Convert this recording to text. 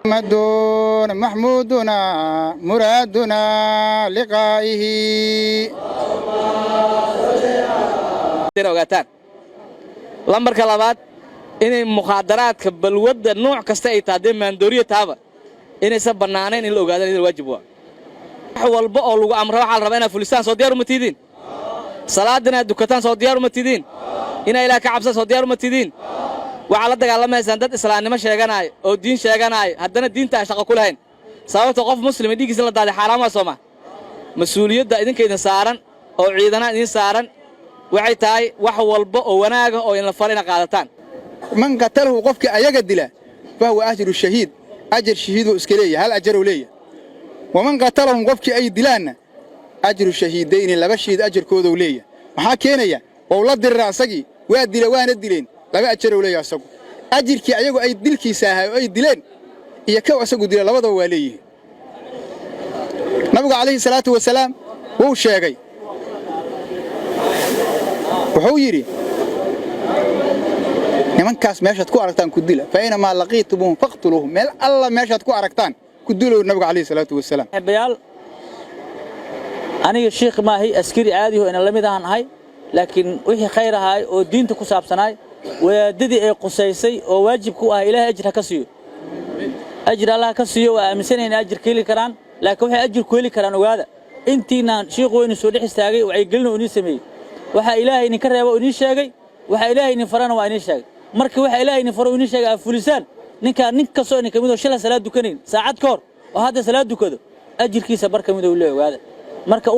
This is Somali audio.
محمد محمودنا مرادنا لقائه. Ogaataan lambarka labaad inay mukhaadaraadka, balwadda nuuc kasta ay tahay, haddee maandooriya taaba, inaysan bannaanayn in la ogaadaan idin waajib waa. Wax walba oo lagu amra waxaa la rabaa inaad fulisaan. Soo diyaar uma tidiin salaadda inaad dukataan? Soo diyaar uma tidiin inaa Ilaah ka cabsaan? Soo diyaar uma tidiin? Waxaad la dagaalamaysaan dad islaamnimo sheeganaayo oo diin sheeganaayo, haddana diinta aan shaqo ku lahayn. Sababta qof muslima dhiiggiisa la daaday xaaraan waa, sooma? Mas-uuliyadda idinka idin saaran oo ciidanaa idin saaran waxay tahay wax walba oo wanaaga oo inla fara ina qaadataan. من قتله, qofkii ayaga dila, فهو أجر الشهيد, ajar shahiiduu iska leeyahay, hal ajaruu leeyahay. ومن قتلهم, qofkii ay dilaanna, أجر شهيدين, laba shahiid ajarkooduu leeyahay. Maxaa keenaya? Wou la dirira asagii, waa dila, waana dileen, laba ajaruu leeyahay asagu. Ajirkii ayagu ay dilkiisa ahay oo ay dileen iyo kow asagu dila, labadaba waa leeyihiin. Nabigu calayhi salaatu wasalaam wuu sheegay, wuxuu yidhi: "Nimankaas meeshaad ku aragtaan ku dila. فأينما لقيتموهم فاقتلوهم." Meel alla meeshaad ku aragtaan ku dilow, nabigu calayhi salaatu wasalaam. Saaxiibayaal, aniga shiikh maahi, askari caadi oo ina la mid ahaan ahay, laakiin wixii khayr ahaay oo diinta ku saabsanaay, wadaadadii ay qusaysay oo waajib ku ah, Ilaahay ajir ha ka siiyo, ajir Allah ka siiyo. Waa aaminsanayna ajir ka heli karaan, laakiin waxay ajir ku heli karaan, ogaada, intiinaan shiikhu weynu soo dhex istaagay, wacyigelin oo inii sameeyey, waxaa Ilaahay idinka reeba oo inii sheegay, waxaa Ilaahay idin farana waa inii sheegay. Markii waxa Ilaahay idin faro oo inii sheegay aad fulisaan, ninkaan nin kastoo idin ka mid oo shalay salaad dukanayn saacad ka hor oo hadda salaad dukado, ajirkiisa bar ka mid oo leeyahay, ogaada marka.